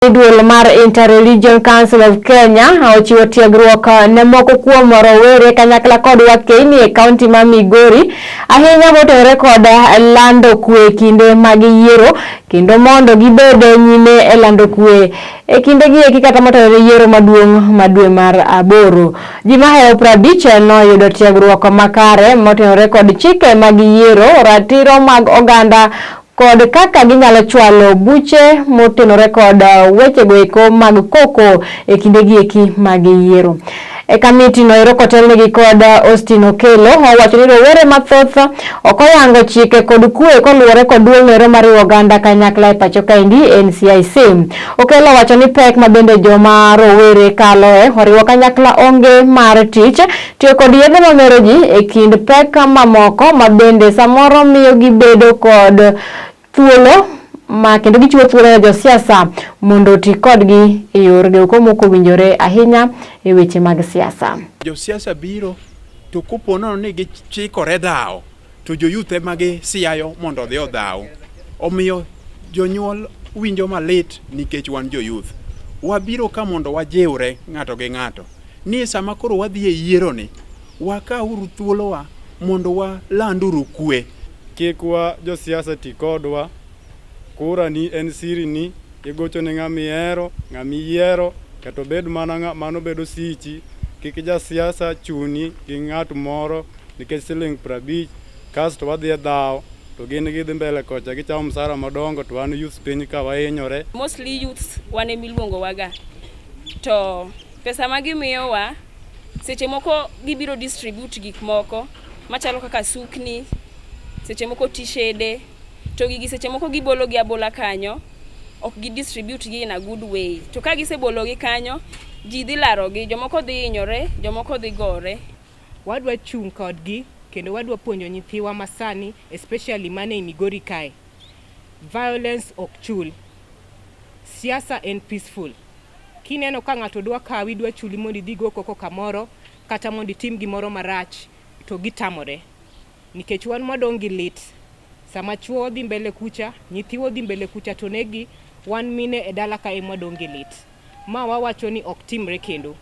Duol mar Inter-Religion Council of Kenya ochiwo tiegruok ne moko kuom rowere kanyakla kod wakeini e kaunti ma Migori, ahinya motenore kod lando kwe kinde mag yiero kendo mondo gibed nyime e lando kwe e kinde gi eki kata motenore yiero maduong' ma dwe mar aboro. Ji mahewo 50 noyudo tiegruok makare motenore kod chike mag yiero, ratiro mag oganda kod kaka ginyalo chwalo buche motenore kod wechego eko mag koko e kinde gi eki mag yiero. E kamiti no ero kotelnegi kod Austin Okello owacho ni rowere mathoth ok oyango chike kod kwe koluwore kod duol no ero mariwo oganda kanyakla e pacho kaendi NCIC. Okello owacho ni pek ma bende joma rowere kaloe oriwo kanyakla onge mar tich, tiyo kod yedhe mamero ji e kind pek mamoko ma bende samoro miyo gibedo kod thuolo ma kendo gichiwo thuolo ne josiasa mondo oti kodgi e yor eko mok owinjore ahinya e weche mag siasa. Josiasa biro to kopo nono ni gichikore dhawo to jo youth ema gisiayo mondo odhi odhaw. Omiyo jonyuol winjo malit nikech wan jo youth. Wabiro ka mondo wajiwre ng'ato gi ng'ato ni sama koro wadhi e yiero ni wakawuru thuolowa mondo walanduru kwe. Kik wa josiasa ti kodwa. Kura ni en siri ni igocho ne ng'ama ihero, ng'ama iyiero, kata obed mana mano bedo sichi. Kik jasiasa chuni gi ng'at moro nikech siling 50 kasto wadhi e dhawo to gin gidhi mbele kocha gichamo msara madongo to wan youths piny ka wahinyore. Mostly youths wan emiluongo waga to pesa ma gimiyowa seche moko gibiro distribute gik moko machalo kaka sukni, seche moko tishede to gigi seche moko gibolo gi abola kanyo ok gi distribute gi in a good way. To ka gisebolo gi kanyo, ji dhi larogi, jomoko dhi hinyore, jomoko dhi gore. Wadwa chung' kodgi kendo wadwa puonjo nyithiwa masani, especially mane e Migori kae. Violence ok chul. Siasa en peaceful. Kineno ka ng'ato dwa kawi, dwa chuli mondo idhi go koko kamoro kata mondo itim gimoro marach, to gitamore. Nikech wan mwadong' gi lit. Sama chuo dhi mbele kucha, nyithiwa dhi mbele kucha to negi, wan mine e dala ka ema wadong' gi lit. Ma wawacho ni ok timre kendo.